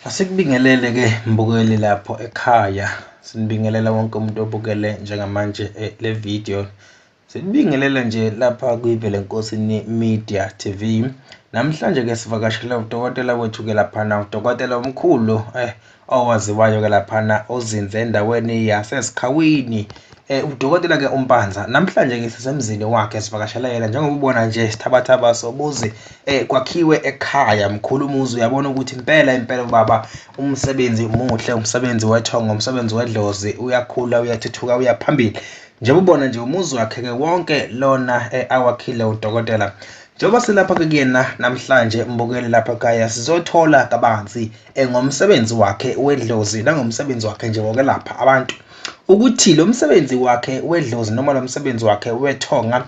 Asikubingelele ke mbukeli lapho ekhaya, sinibingelela wonke umuntu obukele njengamanje le video. Sinibingelela nje lapha kwiVelenkosini Media TV. Namhlanje ke sivakashele udokotela wethu ke laphana, udokotela omkhulu owaziwayo ke laphana, ozinze endaweni yaseSikhawini. Udokotela ke uMpanza. Namhlanje ke sisemzini wakhe, sivakashela yena njengoba ubona nje sithabathaba sobuzi kwakhiwe ekhaya. Mkhulu umuzi, uyabona ukuthi impela impela ubaba umsebenzi muhle, umsebenzi wethongo, umsebenzi wedlozi, uyakhula, uyathuthuka, uyaphambili. Njengoba ubona nje umuzi wakhe ke wonke lona awakhile udokotela. Njengoba silapha ke kuyena namhlanje mbukeli lapha ekhaya, sizothola kabanzi ngomsebenzi wakhe wedlozi nangomsebenzi wakhe nje wokwelapha abantu, ukuthi lo msebenzi wakhe wedlozi noma lo msebenzi wakhe wethonga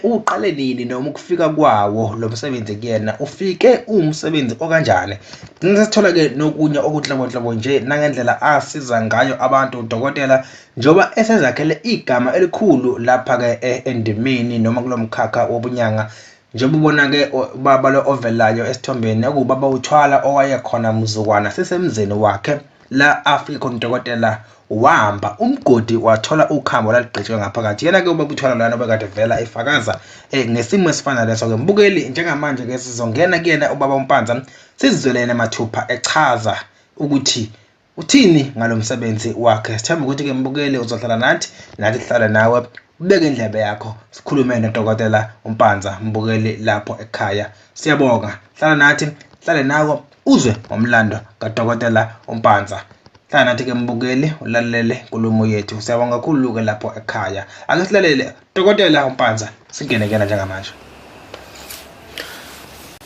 uqale nini, noma ukufika kwawo lo msebenzi kuyena ufike uwumsebenzi okanjani. Sithola ke nokunye okuhlobonhlobo nje nangendlela asiza ngayo abantu udokotela, njengoba esezakhele igama elikhulu lapha ke endimeni noma kulo mkhakha wobunyanga. Njengoba ubona ke ubaba lo ovelayo esithombeni, okuwubaba uThwala owayekhona mzukwana sisemzini wakhe la afike khona udokotela, wahamba umgodi wathola ukhambo laligqitshwe ngaphakathi. Yena ke ubaba uThwala lana obekade vela efakaza ngesimo esifana leso ke mbukeli. Njengamanje ke sizongena kuyena ubaba uMpanza, sizizwele yena mathupha echaza ukuthi uthini ngalo msebenzi wakhe. Sithemba ukuthi ke mbukeli uzohlala nathi, nathi sihlale nawe, ubeke indlebe yakho sikhulume nodokotela uMpanza mbukeli lapho ekhaya. Siyabonga, hlala nathi, hlale nawe uzwe ngomlando kadokotela uMpanza. Hlala nathi ke mbukeli, ulalele inkulumo yethu. Siyabonga kakhulu ke lapho ekhaya. Ake silalele dokotela uMpanza, singene kuyena njengamanje.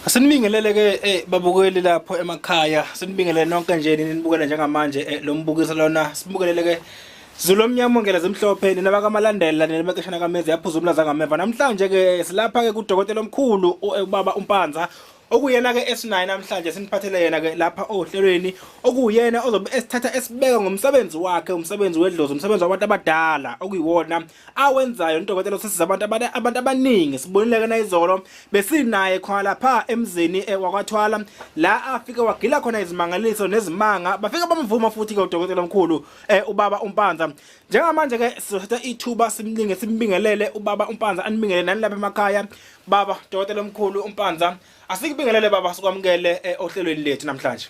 Asinibingelele ke babukeli lapho emakhaya, sinibingelele nonke nje ninibukele njengamanje lo mbukiso lona. Sibukelele ke Zulu omnyama ongela zimhlophe, nina bakamalandela, nina bekeshana kamezi yaphuza umlaza ngameva. Namhlanje ke silapha ke kudokotela omkhulu ubaba uMpanza, okuyena ke esinaye namhlanje, siniphathele yena ke lapha ohlelweni, okuyena ozobe esithatha esibeka ngomsebenzi wakhe, umsebenzi wedlozi, umsebenzi wabantu abadala okuyiwona awenzayo udokotela osisiza abantu abaningi. Sibonile ke nayizolo besinaye khona lapha emzini wakwaThwala, la afike wagila khona izimangaliso nezimanga, bafika bamvuma futhi ke udokotela omkhulu ubaba uMpanza. Njengamanje ke sizothatha ithuba simlinge simbingelele ubaba uMpanza, anibingelele nani lapha emakhaya. Baba dokotela omkhulu uMpanza, asikubingelele baba, sikwamukele ohlelweni lethu namhlanje.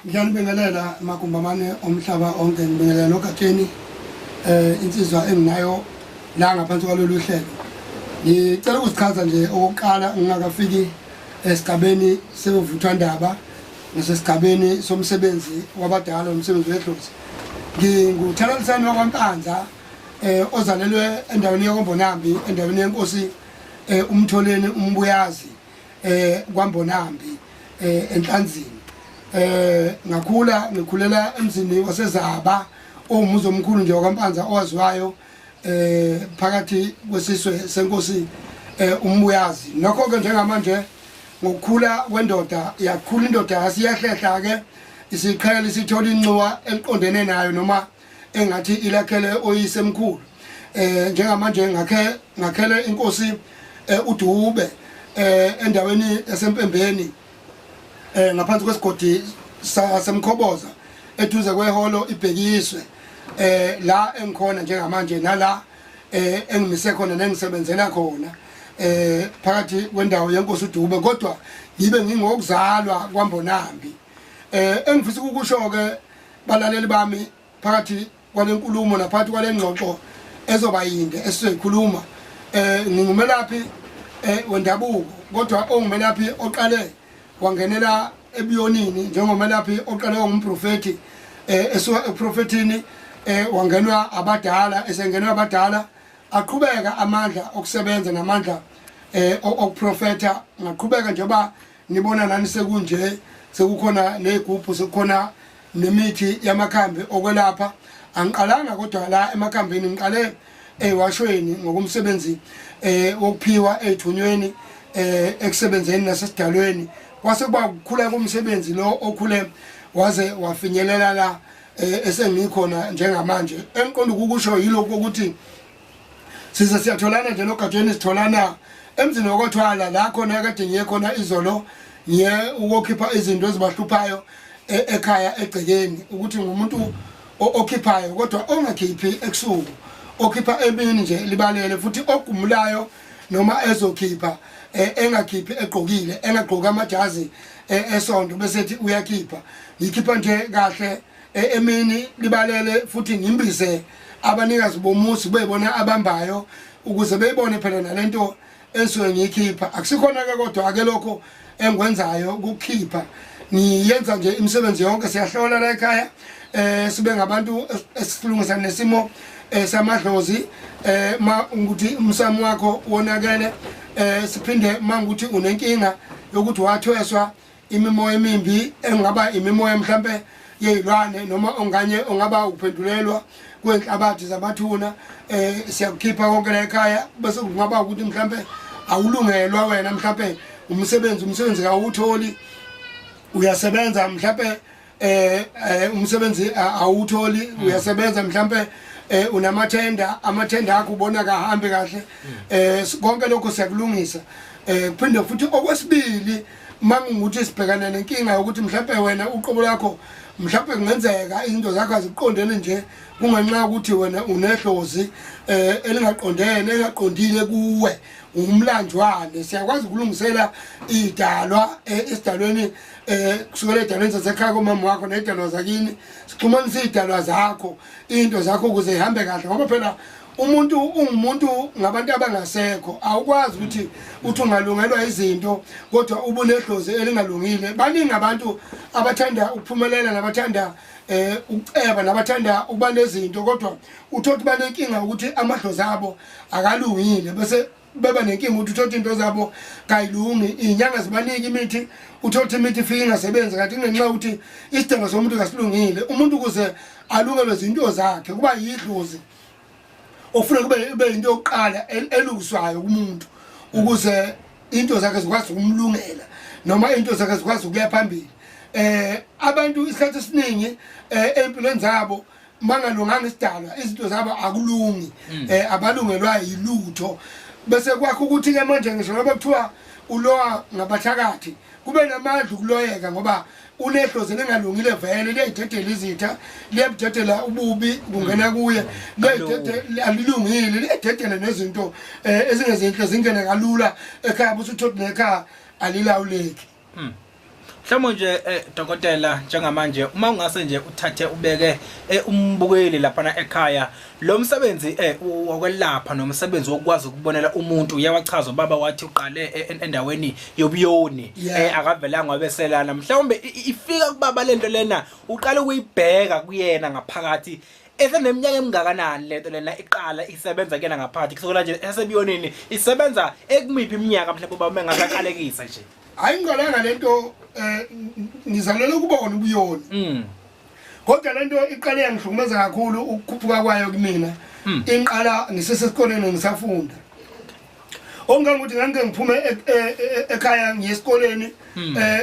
Ngiyanibingelela magumbamane omhlaba onke, ngibingelela noGatsheni insizwa enginayo la ngaphansi kwalolu hlelo. Ngicela ukuzichaza nje okokuqala ngingakafiki esigabeni sevuthwandaba nasesigabeni somsebenzi wabadala, umsebenzi wedlozi. Nginguthalalisani wakwaMpanza ozalelwe endaweni yaKwaMbonambi, endaweni yenkosi uMtholeni uMbuyazi kwaMbonambi enhlanzini. Ngakhula ngikhulela emzini waseZaba, owumuzi omkhulu nje wakwaMpanza owaziwayo phakathi kwesizwe senkosi uMbuyazi. Nokho ke njengamanje ngokukhula kwendoda, yakhula indoda yasiyahlehla ke, isiqhela isithola inxuwa eliqondene nayo noma engathi ilakhele oyisemkhulu. Njengamanje ngakhele inkosi uDube endaweni yaseMpembeni ngaphansi kwesigodi saseMkhoboza eduze kweholo ibhekiswe la engikhona njengamanje nala engimise khona nengisebenzela khona phakathi kwendawo yenkosi uDube, kodwa ngibe ngingokuzalwa kwaMbonambi. Engifisa ukusho ke balaleli bami phakathi kwalenkulumo naphakathi kwalengxoxo ezoba yinde esizoyikhuluma, ngingumelaphi wendabuko, kodwa ongumelaphi oqale wangenela ebuyonini njengomelaphi oqale wangumprofeti, esuka eprofetini wangenwa abadala, esengenwa abadala aqhubeka amandla okusebenza namandla okuprofetha. Ngaqhubeka njengoba nibona nani sekunje, sekukhona nezigubhu, sekukhona nemithi yamakhambi okwelapha. Angiqalanga kodwa la emakhambini, ngiqale ewashweni ngokumsebenzi wokuphiwa ezithunyweni, ekusebenzeni nasesidalweni. Kwase kuba ukukhula komsebenzi lo okhule waze wafinyelela la esengikhona njengamanje. Engiqonda ukukusho yilokhu ukuthi size siyatholana nje noGatsheni, sitholana emzini wakwaThwala la khona kade ngiye khona izolo, ngiye ukukhipha izinto ezibahluphayo ekhaya egcekeni ukuthi ngumuntu okhiphayo kodwa ongakhiphi ebusuku, okhipha emini nje libalele, futhi ogumulayo noma ezokhipha engakhiphi egqokile, engagqoka amajazi esonto bese ethi uyakhipha. Ngikhipha nje kahle emini libalele, futhi ngimbize abanikazi bomuzi bebona abambayo ukuze beyibone phela nalento ensuke ngiyikhipha. Akusikhona ke kodwa ake lokho engikwenzayo ukukhipha, ngiyenza nje imisebenzi yonke. Siyahlola la ekhaya, sibe ngabantu esilungisa nesimo samadlozi, ma ukuthi umsamo wakho wonakele, siphinde mangukuthi unenkinga yokuthi wathweswa imimoya emimbi engaba imimoya mhlambe yezilwane noma onganye ongaba ukuphendulelwa kwenhlabathi zamathuna, siyakukhipha konke la ekhaya. Bese kungaba ukuthi mhlambe awulungelwa wena, mhlambe umsebenzi kawutholi, uyasebenza mhlambe umsebenzi awutholi, uyasebenza mhlambe unamathenda, amathenda akho ubona kahambi kahle, konke lokho siyakulungisa. Kuphinde futhi okwesibili mangukuthi sibhekana nenkinga yokuthi mhlambe wena uqobo lakho mhlambe kungenzeka izinto zakho aziqondene nje kungenxa ukuthi wena unehlozi elingaqondene elingaqondile kuwe, umlanjwane. Siyakwazi ukulungisela idalwa esidalweni, kusukela edalweni sasekhaya komama wakho nedalwa zakini, sixhumanise idalwa zakho into zakho ukuze ihambe kahle, ngoba phela umuntu ungumuntu ngabantu abangasekho, awukwazi ukuthi uthi ungalungelwa izinto kodwa ubunehlozi elingalungile. Baningi abantu abathanda ukuphumelela nabathanda ukuceba nabathanda ukuba nezinto, kodwa uthola banenkinga ukuthi amadlozi abo akalungile, bese beba nenkinga ukuthi uthola into zabo kayilungi. Inyanga zibanika imithi, uthola imithi ifike ingasebenzi, kanti kungenxa ukuthi isidingo somuntu kasilungile. Umuntu ukuze alungelwe izinto zakhe kuba yidlozi ofuna kube into yokuqala elungiswayo kumuntu ukuze into zakhe zikwazi ukumlungela noma into zakhe zikwazi ukuya phambili. Abantu isikhathi esiningi empilweni zabo mangalunganga isidalwa, izinto zabo akulungi, abalungelwa yilutho. Bese kwakho ukuthi ke manje ngisho ngoba kuthiwa ulowa ngabathakathi, kube namandla ukuloyeka ngoba unehlozi elingalungile vele, liyayidedela izitha, liyabudedela ububi kungena kuye, liyayidedela alilungile, liyayidedela nezinto ezingezinhle zingene kalula ekhaya, bese uthole nekhaya alilawuleki. Mhlawumbe nje dokotela, njengamanje uma ungase nje uthathe ubeke umbukeli laphana ekhaya, lo msebenzi wokwelapha nomsebenzi wokwazi ukubonela umuntu, uyawachaza ubaba wathi uqale endaweni yobuyoni, akavelanga wabeselana. Mhlawumbe ifika kubaba lento lena, uqala ukuyibheka kuyena ngaphakathi eseneminyaka emingakanani lento lena iqala isebenza kuyena ngaphakathi kusukela nje esebuyonini, isebenza ekumiphi iminyaka mhlawumbe ubaba mengasaqalekisa nje? Hayi, ngiqalanga lento, ngizalele ukubona ubuyoni, kodwa lento iqale yangihlukumeza kakhulu ukukhuphuka kwayo kumina. Inqala ngisesesikoleni ngisafunda, ongangokuthi ngangike ngiphume ekhaya ngiye esikoleni,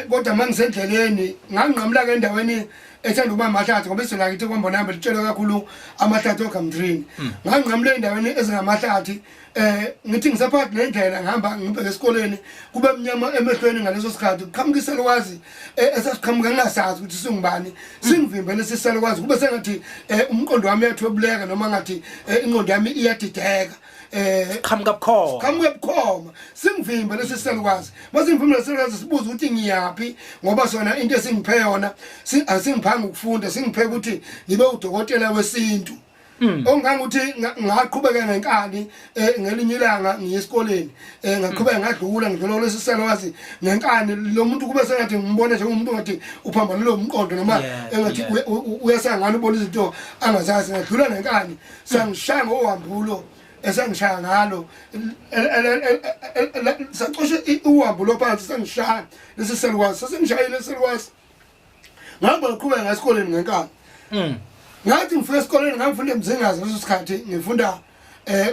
kodwa mangisendleleni nganginqamula ke endaweni ethanda ukuba amahlathi, ngoba izwe lakithi kwaMbonambi litshelwe kakhulu amahlathi ogamtrini. Nganginqamula endaweni ezingamahlathi, ngithi ngisaphakathi nendlela ngihamba ngibheke esikoleni, kube mnyama emehlweni ngaleso sikhathi, kuqhamuka isalukwazi esasiqhamuka ngingasazi ukuthi singubani, singivimbele lesi salukwazi, kube sengathi umqondo wami uyathwebuleka noma ngathi ingqondo yami iyadideka. Qhamuka bukhoma, qhamuka bukhoma, singivimbe lesi salukwazi. Masingivimbe lesi salukwazi sibuza ukuthi ngiyaphi, ngoba sona into esingiphe yona asingiphanga ukufunda, singiphe ukuthi ngibe udokotela wesintu. Ongangokuthi ngaqhubeka ngenkani, ngelinye ilanga ngiye esikoleni, ngaqhubeka ngadlula ngidlula lesi salukwazi ngenkani. Lo muntu kube sengathi ngimbone njengomuntu ngathi uphambanile umqondo noma engathi uyasangana ubona izinto angazazi. Ngadlula ngenkani, sangishaya ngohambulo esangishaya ngalo, sacosha uhambo phansi, sangishaya lesi salukwazi, sasengishayile lesi salukwazi. Ngihamba ngiqhubeka ngasikoleni ngenkani. Ngathi ngifika esikoleni, ngangifunda eMzingazi ngaleso sikhathi, ngifunda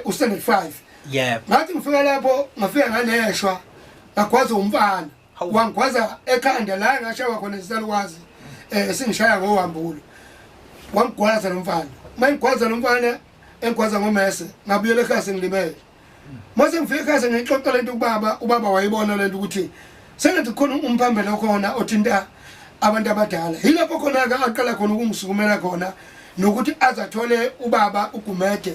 u-standard 5. Ngathi ngifika lapho ngafika nganeshwa, ngagwaza umfana, wangigwaza ekhanda la ngashawa khona isalukwazi, singishaya ngohambulo, wangigwaza lo mfana. Mangigwaza lo mfana engigwaza ngomese, ngabuyela ekhaya sengilimele. Mase ngifika ekhaya sengiyixoxa lento kubaba, ubaba wayibona lento ukuthi sengathi khona umphambelo khona othinta abantu abadala. Yilapho khona ke aqala khona ukungisukumela khona nokuthi azathole ubaba uGumede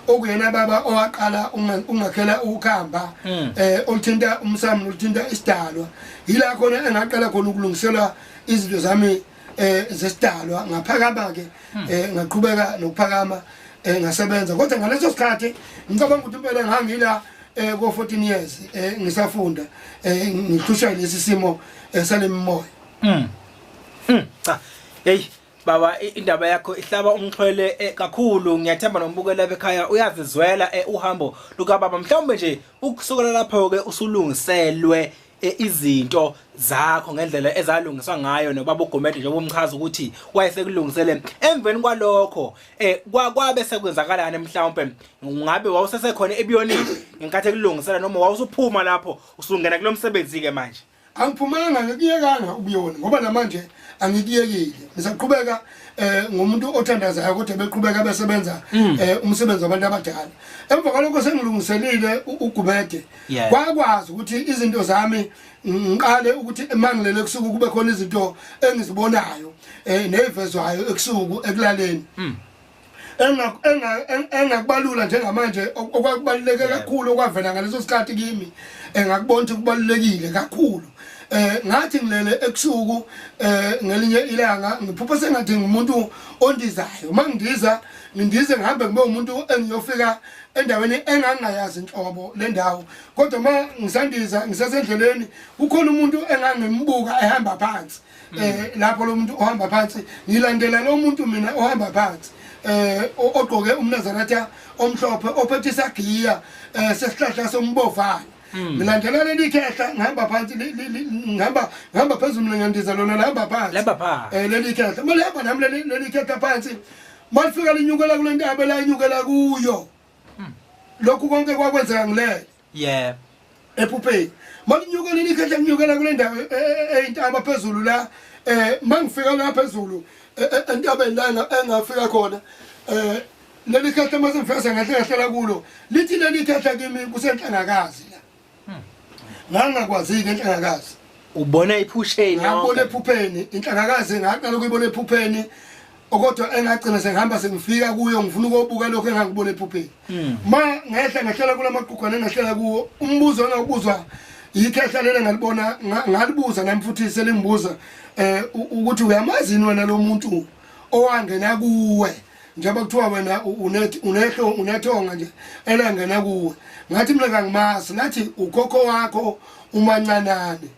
okuyena baba owaqala ungakhela ukuhamba oluthinta umsamo oluthinta isidalwa. Yila khona engaqala khona ukulungiselwa izinto zami zesidalwa. Ngaphakama ke ngaqhubeka nokuphakama ngasebenza. Kodwa ngaleso sikhathi ngicabanga ukuthi impela ngangila ko 14 years ngisafunda ngihlushwa lesi simo salemimoya. Cha hey baba, indaba yakho ihlaba umxhwele kakhulu. Ngiyathemba nombukela bekhaya uyazizwela uhambo lukababa. Mhlawumbe nje ukusukela lapho ke usulungiselwe izinto zakho ngendlela ezalungiswa ngayo nobaba uGumede njengoba umchaza ukuthi wayesekulungisele. Emveni kwalokho kwabe sekwenzakalani? Mhlawumbe ngabe wawusesekhona ebuyonini ngenkathi ekulungisela noma wawusuphuma lapho usungena kulomsebenzi ke manje? Angiphumanga, ngikuyekanga ubuyoni ngoba namanje angikuyekile. Ngisaqhubeka ngumuntu othandazayo kodwa beqhubeka besebenza umsebenzi wabantu abadala. Emva kwalokho sengilungiselile uGumede, kwakwazi ukuthi izinto zami ngiqale ukuthi emangilele kusuku kube khona izinto engizibonayo nezivezwayo ekusuku ekulaleni. Engakubalula njengamanje okwakubaluleke kakhulu okwavela ngaleso sikhathi kimi engakubona ukuthi kubalulekile kakhulu. Ngathi ngilele ekusuku ngelinye ilanga ngiphupha sengathi ngumuntu ondizayo. Mangindiza ngindize ngihambe ngibe umuntu engiyofika endaweni engangayazi inhlobo le ndawo, kodwa ma ngisandiza ngisasendleleni kukhona umuntu engangimbuka ehamba phansi. Lapho lo muntu ohamba phansi ngilandela lo muntu mina ohamba phansi ogqoke umNazaretha omhlophe ophethe isagiya sesihlahla sombovana. Ngilandela leli khehla ngihamba phansi, ngihamba phezulu mina ngiyandiza, lona lihamba phansi leli khehla malihamba nami leli khehla phansi. Malifika linyukela kule ntaba la inyukela kuyo. Lokhu konke kwakwenzeka ngilele ephupheni. Malinyukela leli khehla linyukela kule ndawo eyintaba phezulu la. Mangifika la phezulu entabeni la engafika khona leli khehla mase ngifika ngahle ngahlela kulo, lithi leli khehla kimi kusenhlangakazi la. Ngangakwazi-ke inhlangakazi. Ubona ephusheni? Ngabona ephupheni inhlangakazi, ngaqala ukuyibona ephupheni kodwa engagcina sengihamba sengifika kuyo ngifuna ukuyobuka lokho engangibona ephupheni. Ma ngehla ngehlela kula maqugwana engehlela kuwo, umbuzo engawubuzwa ikhehla leli ngalibona ngalibuza nami futhi selingibuza ukuthi uyamazi yini wena lo muntu owangena kuwe njengoba kuthiwa wena unehlo unethonga nje elangena kuwe. Ngathi mina kangimazi. Lathi ukhokho wakho umancanane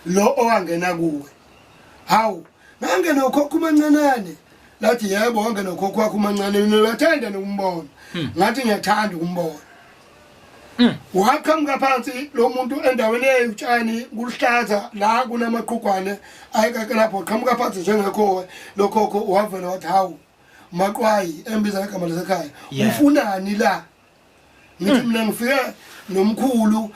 lo owangena kuwe. Hawu, ngangena ukhokho umancanane? Lathi yebo, wangena ukhokho wakho umancane, mina uyathanda nokumbona. Ngathi ngiyathanda ukumbona. Waqhamuka phansi lo muntu endaweni eyutshani kuluhlaza la kunamaqhugwane ayekake lapho, qhamuka phansi njengekhowe lokhokho. Wavela wathi hawu Maqwayi, embiza ngegama lasekhaya, ufunani la? Ngithi mina ngifike nomkhulu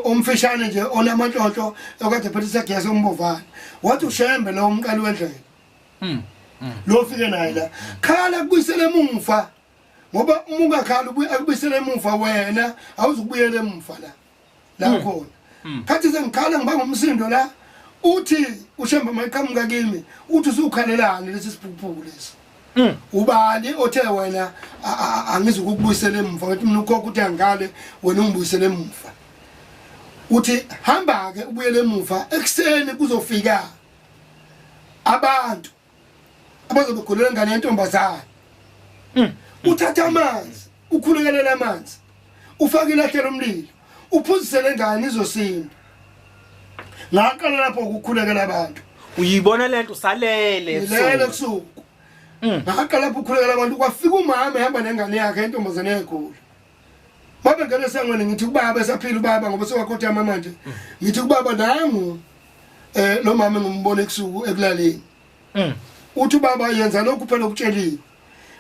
omfishane nje onamanhlonhlo okade phethe isagiya sombovana. Wathi uShembe lo umqali wendlela lo fike naye la, khala kubuyisele emuva, ngoba uma ungakhala akubuyisele emuva wena awuzukubuyela emuva la khona. Khathi sengikhala ngibanga umsindo la, uthi uShembe mayiqhamuka kimi uthi usukhalelani lesi siphukuphuku lesi? Ubani othe wena angizukukubuyisela emuva? Ngathi mina ukhokho uthi angikale wena ungibuyisele emuva. Uthi hamba ke ubuyele emuva, ekuseni kuzofika abantu abazobe ingane yentombazane. Uthatha amanzi ukhulekelela amanzi ufake ilahle lomlilo uphuzise lengane izosinda. Ngaqala lapho ukukhulekela abantu. Uyibona lento usalele ebusuku. Ebusuku. Ngaqala lapho ukukhulekela abantu, kwafika umama ehamba nengane yakhe intombazane egula. Babengena esangweni ngithi kubaba esaphila ubaba ngoba sewakhothama manje. Ngithi kubaba nangu lo mama ngimbona ebusuku ekulaleni. Uthi ubaba yenza lokhu phela okutsheliwe.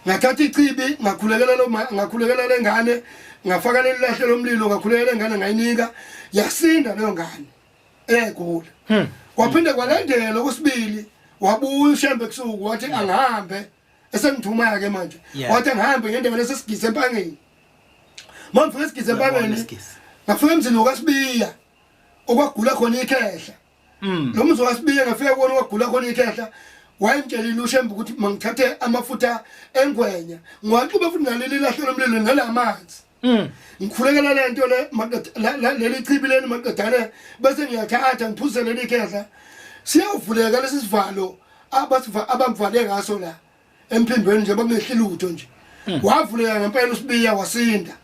Ngathatha ichibi ngakhulekela lo ngakhulekela lengane, ngafaka leli lahle lomlilo ngakhulekela lengane ngayinika, yasinda leyo ngane eyayigula. Kwaphinde kwalandela okwesibili, wabuya uShembe ebusuku wathi angihambe, esengithuma ke manje. Wathi angihambe ngendaweni esesigise empangeni. Mangifika esigise empangeni ngafika emzini okaSibiya okwagula khona ikhehla. Lo muzi waSibiya ngafika kuwona wagula khona ikhehla, wayengitshelile uShembe ukuthi mangithathe amafutha engwenya ngiwaxube futhi naleli lahle lomlilo nalamanzi. Ngikhulekela le nto le leli chibi leli maqedane, bese ngiyathatha ngiphuze leli khehla, siyavuleka lesi sivalo abamvale ngaso la emphimbeni nje, bakungehli lutho nje. Wavuleka ngempela uSibiya, wasinda.